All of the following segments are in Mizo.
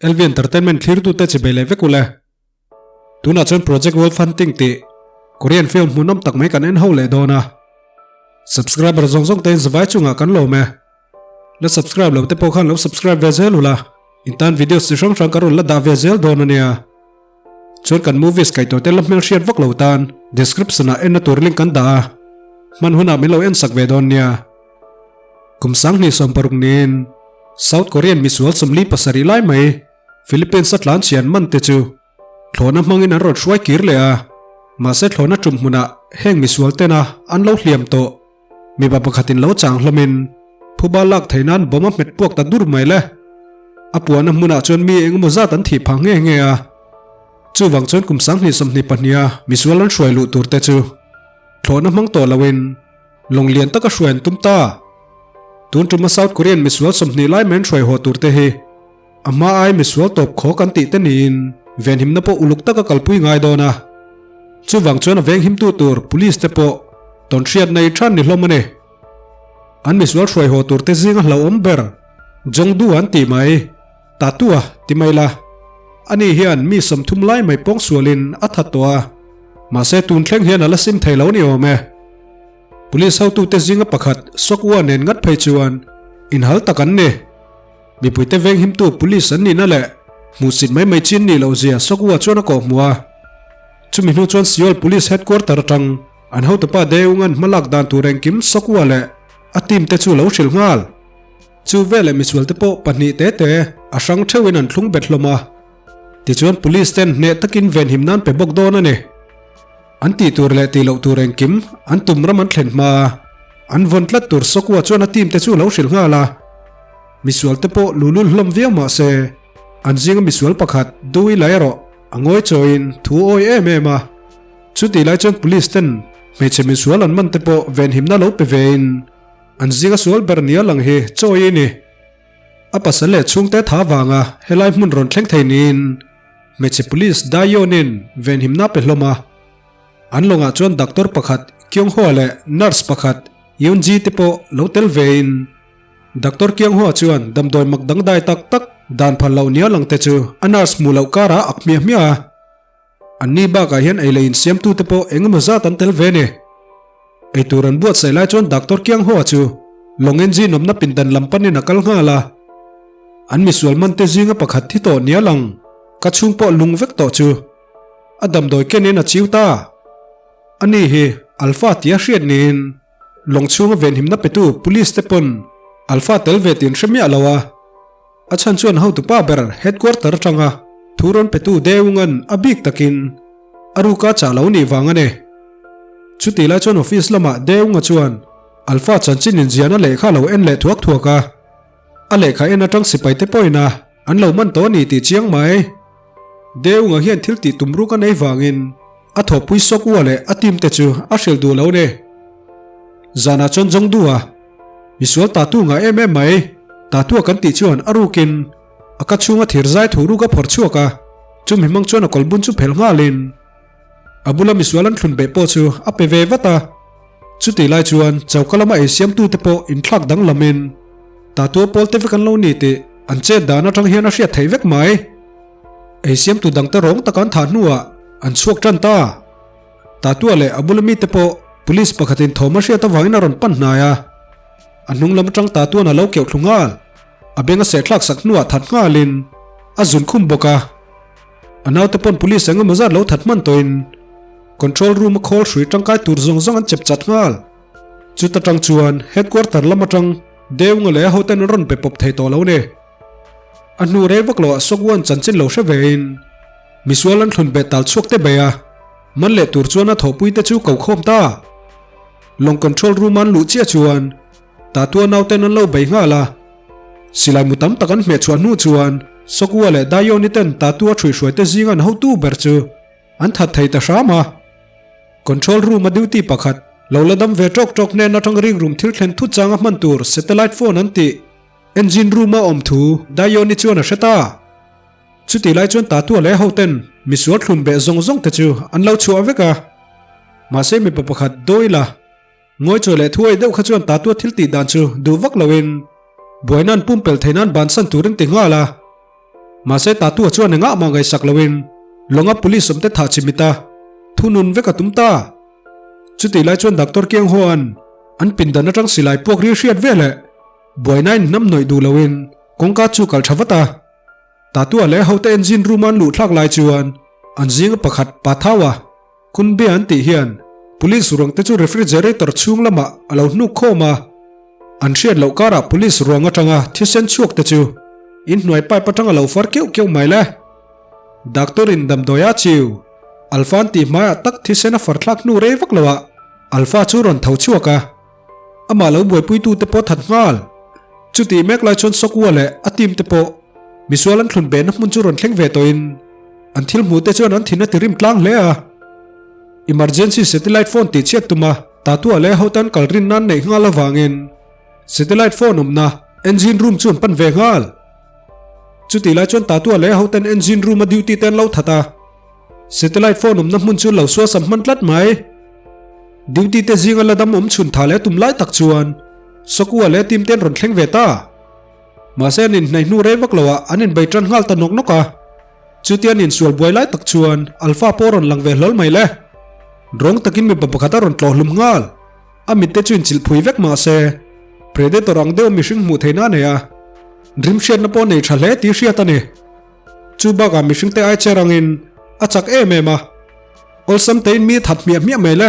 LV Entertainment thlirtute chi bei leh vek ule. Tunah chuan Project Wolf Hunting tih Korean film hmuhnawm tak mai kan en ho leh dawn a. Subscriber zawng zawng te in zavai chungah kan lawm e. La subscribe lo te pawh khan lo subscribe ve zel ula, in tan videos chi hrang hrang ka rawn la dah ve zel dawn a nia. Chuan kan movies kaihtawi te la hmelhriat vak lo tan description ah enna tur link kan dah a, hman hunah min lo en sak ve dawn nia. Kum 2016 niin South Korean misual 47 lai mai Philippines a tlan chhian man te chu thlawhna hmangin an rawn hruai kir leh a, mahse thlawhna tum hmunah heng misual tena an lo hliam tawh. Mipa pakhatin lo chang hlawmin phuba lak theih nan bomb a hmet puak ta dur mai le. A puahna hmunah chuan mi engemaw zat an thih phah nghe nghe a. Chuvang chuan kum 2022 a misual an hruai luh tur te chu thlawhna hmang tawh loin lawng lian taka hruai an tum ta. Tun tuma South Korean misual 20 lai mai an hruai haw tur te hi a hma ai misual tawp khawk an tih te niin venhimna pawh uluk taka kalpui ngai dawn a. Chuvang chuan a venghimtu tur police te pawh tawnhriat nei than ni hlawm a ni. An misual hruai haw tur te zinga hlauhawm ber Jongdu an tih mai, Tatua ti mai la. Ani hian mi 30 lai mai pawngsualin a that tawh a, mahse tun thleng hian a la sim thei lo ni awm e. Police hotute zinga pakhat Sokwa nen ngat phei chuan inhal tak an ni. Mipuite venghimtu police an nihna leh hmuhsit mai mai chin nih loh zia Sokwa chuan a kawhhmuh a. Chumi hnu chuan Seoul Police Headquarter atang an hotupa Daeung-a'n hmalak dan tur engkim Sokwa leh a team te chu lo hrilh nghal. Chu veleh misualte pawh pahnih te te a hrang theuhin an thlung bet hlawm a. Tichuan police ten hneh takin venhim nan pe bawk dawn a ni. An tih tur leh tih loh tur engkim an tum ram an thlen hma a, an vawn tlat tur Sokua chuan a team te chu lo hrilh nghal a. Misual te pawh lulul hlawm viau mah se, an zinga misual pakhat Dewey la erawh a ngawi chawiin thu a awi em em a. Chutih lai chuan police ten hmeichhe misual an man te pawh venhimna lo pe vein an zinga sual ber nia lang hi chawi a ni. A pasal leh chhungte tha vanga helai hmun rawn thleng thei niin hmeichhe police Daeyeon-in venhimna pe hlawm a. An lawngah chuan doctor pakhat Kyung-ho leh nurse pakhat Yeon-ji te pawh lo tel vein doctor Kyung-ho chuan damdawi mak dangdai tak tak dan phal loh nia lang te chu a nurse hmuh loh karah ak hmiah hmiah a. Anni bakah hian ei leh insiamtute pawh eng emaw zat an tel ve ni. Eitur an buatsaih lai chuan Doctor Kianghoa chu lawng engine awmna pindan lam panin a kal nghal a. An misual mante zinga pakhat thi tawh nia lang, ka chhung pawh lung vek tawh chu a damdawi kenin a chiu ta. Ani hi Alpha tia hriat niin lawng chhunga venhimna petu police te pawn Alpha tel ve tih an hre miah lo a. A chhan chuan hotupa ber headquarter atanga thu rawn petu Deungan a bik takin a ruka chah lo nih vang a ni. Chutih lai chuan office lamah Deunga chuan Alpha chanchin inziahna lehkha a lo en leh thuak thuak a, a lehkha en atang sipai te pawhin a an lo man tawh a ni tih chiang mai. Deunga hian thil tih tum ruk a nei vangin a thawhpui sawk ua leh a team te chu a hrilh duh lo a ni. Zanah chuan Jongdu-a Misual tatu ngah em em mai, tatua kan tih chuan a rukin a ka chhunga thir zai thu ruk a phawrh chhuak a, chumi hmang chuan a kawlbun chu phelh nghalin a bula misual an thlun beh pawh chu a pe ve vat a. Chutih lai chuan choka lama ei siamtute pawh inthlak danglamin tatua pawl te vek an lo ni tih an chet dan atang hian a hriat theih vek mai. Ei siamtu dangte rawng taka an thah hnuah an chhuak tan ta. Tatua leh a bula mite pawh police pakhatin thawm a hriat avangin a rawn pan hnai a, a hnung lam atang Tatuan a lo keuh thlu nghal. A beng a sehthlak sak hnuah that nghalin a zun khum bawk a. A naute pawn police eng emaw zat lo that hman tawhin control room a khawl hrui tangkai tur zawng zawng an chep chat nghal. Chuta tang chuan headquarter lam atang Deunga leh a hoten an rawn pe pawp thei tawh lo ni. A hnu rei vak loah Sokwan chanchin lo hre vein misual an thlun beh tal chhuak te bei a, man leh tur chuan a thawhpui te chu ko khawm ta. Lawng control room an luh chiah chuan Tatua nauten an lo bei nghal a. Silai mu tam tak an hmeh chhuah hnu chuan Sokua leh Dayoni ten Tatua ṭhuihhruai te zinga an hotu ber chu an that thei ta hram a. Control room a duty pakhat lo la dam ve ṭawk ṭawk hnen aṭang rik room thil thlen thut changa hman tur satellite phone an tih Engine room a awm thu Dayoni chuan a hre ta. Chutih lai chuan Tatua leh ho ten misual thlun beh zawng zawng te chu an lo chhuah vek a. Mahse mipa pakhat Doyle-a ngawi chawi leh thuai deuh kha chuan Tatua thil tih dan chu duh vak loin buaina an pumpelh theih nan bansan turin ti nghal a. Mahse Tatua chuan engah mah ngaihsak loin lawnga police awmte thah chimit a, thunun vek a tum ta. Chutih lai chuan Doctor Kiang Hoan an pindan atang silai puak ri hriat veleh buaina in hnam hnawih duh loin kawngka chu kal tha vat a. Tatua leh hote engine room a an luh thlak lai chuan an zinga pakhat Pa Thaua, Kunbe an tih hian police ruang te chu refrigerator chhung lamah a lo hnuk khawm a. An hriat loh karah police ruang atanga thisen chhuak te chu inhnuai pipe atanga lo far keuh keuh mai le. Doctor in damdawi a chiu Alpha an tih hmaiah tak thisen a far thlak hnu rei vak loah Alpha chu rawn tho chhuak a. Amah lo buaipuitu te pawh that nghal. Chutih mek lai chuan Sokua leh a team te pawh misual an thlun behna hmun chu rawn thleng ve tawhin an thil hmuh te chuan an thin a ti rim tlang hle a. Emergency satellite phone tih chhiat tuma Tatua leh hote an kal rin nan neih nghal avangin satellite phone awmna engine room chu an pan ve nghal. Chutih lai chuan Tatua leh hoten engine room a duty te an lo that a. Satellite phone awmna hmun chu lo suasam hman tlat mai. Duty te zinga la dam awm chhun tha leh tum lai tak chuan Sokua leh team te an rawn thleng ve ta. Mahse an inhnaih hnu rei vak loah an inbei tan nghal ta nawk nawk a. Chutia an insual buai lai tak chuan Alpha pawh a rawn lang ve hlawl mai le. Rawng takin mipa pakhat a rawn tlawh hlum nghal. A mitte chu inchilh phui vek mahse Predator ang deuh mihring hmuh theihna a nei a. Rim hriatna pawh nei tha hle tih hriat a ni. Chu bakah mihringte ai che rangin a chak em em a, awlsam tein mi a that hmiah hmiah mai le.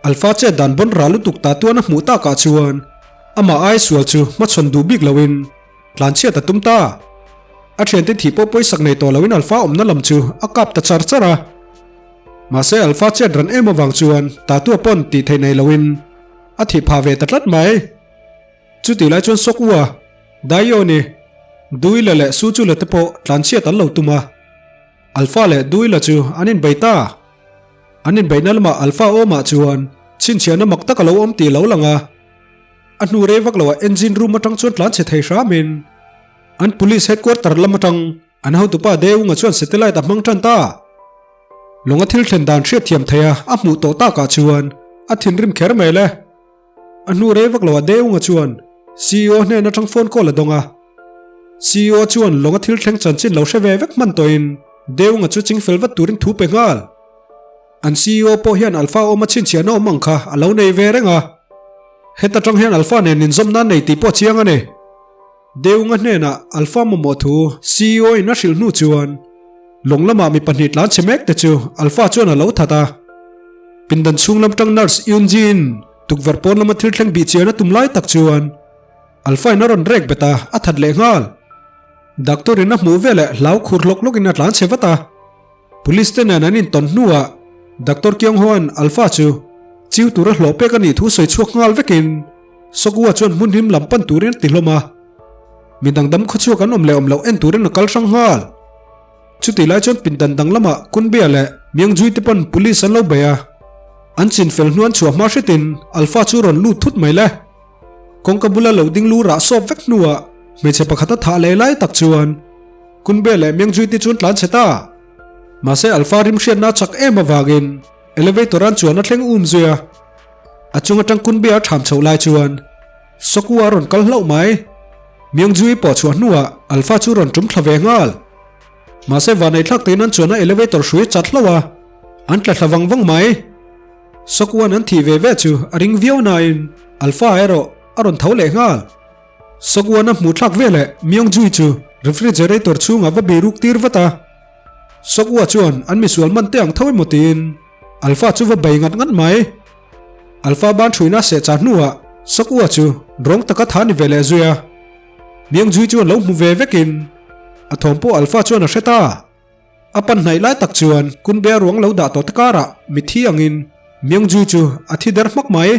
Alpha chet dan bawn ral lutuk ta tuan a hmuh takah chuan amah ai sual chu hmachhawn duh bik loin tlanchhiat a tum ta. A thiante thih pawh pawisak nei tawh loin Alpha awmna lam chu a kap ta char char a. Mahse Alpha chet ran em avang chuan Tatua pawn tih theih nei loin a thih phah ve ta tlat mai. Chutih lai chuan Sokua, Daioni, Duila leh Suchula te pawh tlanchhiat an lo tum a. Alpha leh Duila chu an inbei ta. An inbeihna lamah Alpha awmah chuan chhinchhiahna mak tak a lo awm tih a lo lang a. A hnu rei vak loah engine room atang chuan tlanchhe thei hramin an police headquarter lam atang an hotupa Deunga chuan satellite a hmang tan ta. Lawnga thil thlen dan hriatthiam theia a hmuh tawh takah chuan a thinrim kher mai le. A hnu rei vak loah Deunga chuan CEO hnen atang phone call a dawng a. CEO chuan lawnga thil thleng chanchin lo hre ve vek hman tawhin Deunga chu chingfel vat turin thu pe nghal. An CEO pawh hian Alpha awma chhinchhiahna awm ang kha a lo nei ve reng a. Heta tang hian Alpha nen inzawm nan nei tih pawh a chiang a ni. Deunga hnenah Alpha mamawh thu CEO in a hrilh hnu chuan lawng lamah mi pahnih tlan chhe mek te chu Alpha chuan a lo that a. Pindan chhung lam tang nurse Eunji-in tukverh pawn lama thil thleng bih chian a tum lai tak chuan Alpha in a rawn rek bet a, a that leh nghal. Doctor in a hmuh veleh hlau khur hlawk hlawk in a tlan chhe vat a. Police te nen an intawn hnuah Doctor Kyung Ho-a'n Alpha chu chiu tura hlawh pek a nih thu sawi chhuak nghal vekin Sokua chuan hmun hlim lam pan turin a ti hlawm a. Mi dangdam khawchhuak an awm leh awm loh en turin a kal hrang nghal. Chutih lai chuan pindan dang lamah Kunbia leh Myungjui te pawn police an lo bei a. An chin fel hnuan chhuah hma hretin Alpha chu rawn lut thut mai le. Kawngka bula lo ding lu rah sawp vek hnuah hmeichhe pakhat a thah leh lai tak chuan Kunbe leh Myungjui te chuan tlan chhe ta. Mahse Alpha rim hriatna a chak em avangin elevator an chuan a thleng um zui a. A chung atang Kunbe a tham chhoh lai chuan Sokua a rawn kal hlauh mai. Myungjui pawh chhuah hnuah Alpha chu rawn tum thla ve nghal. Mahse vanei thlak tein an chuan a elevator hrui chat hlauh a, an tla thla vang vang mai. Sokuan an thih ve ve chu a ring viau nain Alpha erawh a rawn tho leh nghal. Sokuan a hmuh thlak veleh Myungjui chu refrigerator chhungah va biruk tir vat a. Sokua chuan an misual man te ang tho emaw tiin Alpha chu va bei ngat ngat mai. Alpha ban thuina seh chah hnuah Sokua chu rawng taka tha ni ve leh zui a. Myungjui chuan lo hmu ve vekin a thawm pawh Alpha chuan a hre ta. A pan hnaih lai tak chuan Kunbea ruang lo dah tawh te karah mithi angin Myungjui chu a thi der hmak mai.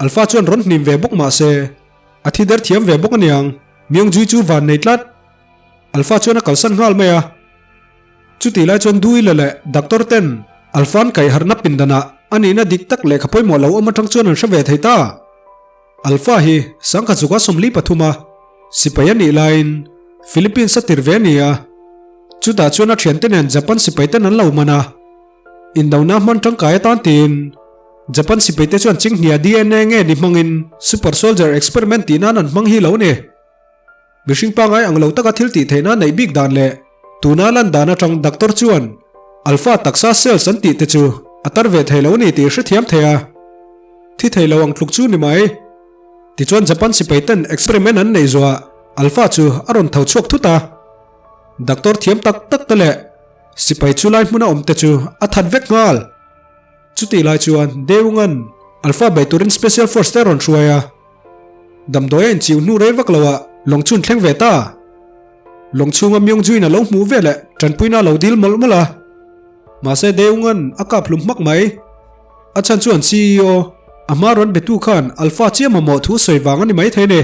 Alpha chuan rawn hnim ve bawk mah se a thi der thiam ve bawk aniang Myungjui chu van nei tlat. Alpha chuan a kalsan nghal mai a. Chutih lai chuan Duila leh Doctor ten Alpha an kaih harhna pindanah a nihna dik tak lehkha pawimawh lo awm atang chuan an hre ve thei ta. Alpha hi sangkhat zuka 43 a sipai a nih laiin Philippines a tir ve a ni a, chutah chuan a thiante nen Japan sipai ten an lo man a, indona hman tangkai atan tiin Japan sipai te chuan chinghnia DNA nge ni hmangin super soldier experiment tih nan an hmang hi lo ni. Mihring pangai ang lo taka thil tih theihna neih bik dan leh tuna lan dan atang doctor chuan Alpha taksa cells an tih te chu a tar ve thei lo a ni tih hrethiam thei a. Thi thei lo ang tluk chu ni mai. Tichuan Japan sipai ten experiment an neih zuah Alpha chu a rawn tho chhuak thut a. Doctor thiam tak tak te leh sipai chu lai hmuna awm te chu a that vek nghal. Chutih lai chuan Daewungan Alpha bei turin Special Force te a rawn hruai a. Damdawi a inchiu hnu rei vak lo ah lawng chhun thleng ve ta. Lawng chhunga Myung-ju-in a lo hmuh ve leh tanpuina a lo dil mawlh mawlh a. Mahse Daewungan a kap hlum hmak mai. A chhan chuan CEO a hma rawn betu khan Alpha chiah mamawh thu sawi vang a ni mai thei ni.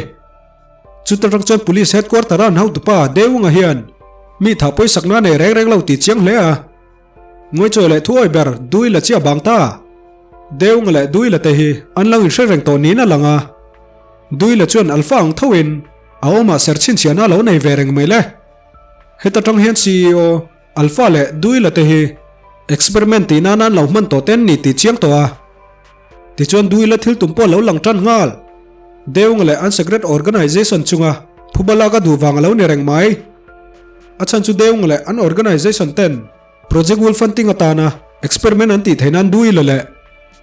Chuta tang chuan Police Headquarter a an hotupa Daewunga hian mi thah pawisakna a nei reng reng lo tih chiang hle a. Ngawichawi leh thuawi ber Dui la chiah bang ta. Deunga leh Dui la te hi an lo inhre reng tawh niin a lang a. Dui la chuan Alpha ang thoin a awmah ser chhinchhiahna a lo nei ve reng mai le. Heta tang hian CEO, Alpha leh Dui la te hi experiment tih nana an lo hman tawh ten ni tih chiang tawh a. Tichuan Dui la thil tum pawh a lo lang tan nghal. Deunga leh an secret organization chunga phuba lak a duh vang a lo ni reng mai. A chhan chu Deung leh an organization ten Project Wolf Hunting atana experiment an tih theih nan Duila leh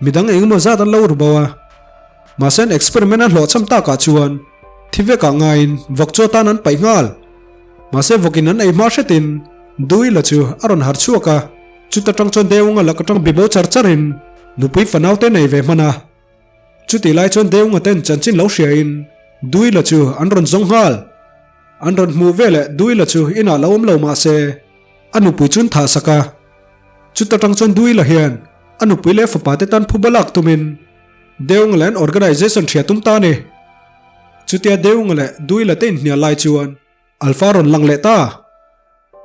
midang engemaw zat an lo ru bo a. Mahse an experiment a hlawhchham takah chuan thi vekah ngaiin vawk chu atan an paih nghal. Mahse vawkin an ei hma hretin Duila chu a rawn har chhuak a, chuta tang chuan Deunga lak atang bibo char charin nupui fanau te nei ve hman a. Chutih lai chuan Deunga ten chanchin lo hriain Duila chu an rawn zawng nghal. An rawn hmuh veleh Duila chu inah lo awm lo mah se a nupui chu an thah sak a. Chuta tang chuan Duila hian a nupui leh fapa te tan phuba lak tumin Deunga leh an organisation hria tum ta a ni. Chutia Deunga leh Duila te inhnial lai chuan Alpha rawn lang leh ta.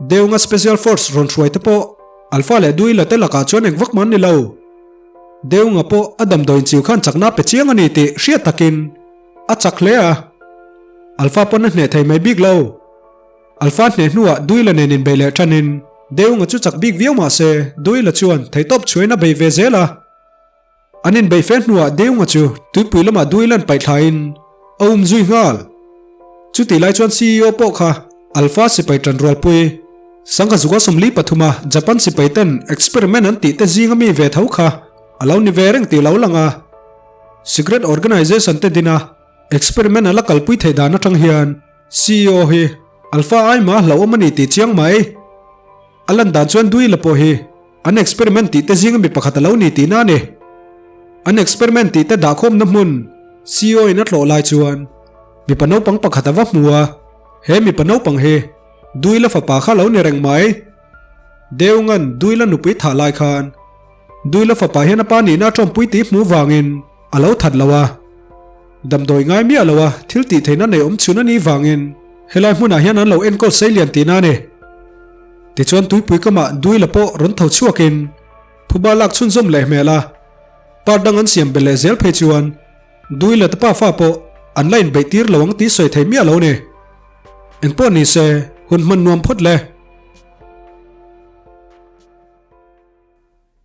Deunga Special Force rawn hruai te pawh Alpha leh Duila te lakah chuan eng vak man ni lo. Deunga pawh a damdawi inchiu khan chakna pe chiang a ni tih hriat takin a chak hle a. Alpha pawn a hneh thei mai bik lo. Alpha hneh hnuah Duila nen inbei leh ṭanin Deunga chu chak bik viau mah se Duila chuan theihtawp chhuain a bei ve zel a. An inbeih fe hnuah Deunga chu tuipui lamah Duilan paih thlain a um zui nghal. Chutih lai chuan CEO pawh kha Alpha sipai ṭanrualpui Sangha Zuka 43 a Japan sipai ten experiment an tih te zinga mi ve tho kha a lo ni ve reng tih lo lang a. Secret organization te dina experiment a la kalpui theih dan aṭang hian CEO hi Alpha ai mah hlauhawm a ni tih chiang mai. A lan dan chuan Duila pawh hi An experiment tih te zinga mi pakhat a lo ni tihna a ni. An experiment tih te dahkhawmna hmun CEO in a tlawh lai chuan mipa naupang pakhat a va hmu a, he mipa naupang hi Duila fapa kha lo ni reng mai. Deungan Duila nupui thah lai khan Duila fapa hian a pa nihna a tawmpui tih hmuh vangin a lo that lo a. Damdawi ngai miah lo a thil tih theihna nei awm chhun a nih vangin helai hmunah hian an lo enkawl seilian tihna a ni. Tichuan tuipui kamah Duila pawh rawn tho chhuakin phuba lak chhunzawm leh hmel a, part dang an siam belh leh zel phei chuan Duila te pafa pawh an la inbeih tir lo ang tih sawi thei miah lo ni. Engpawh ni se, hun hman nuam phawt le.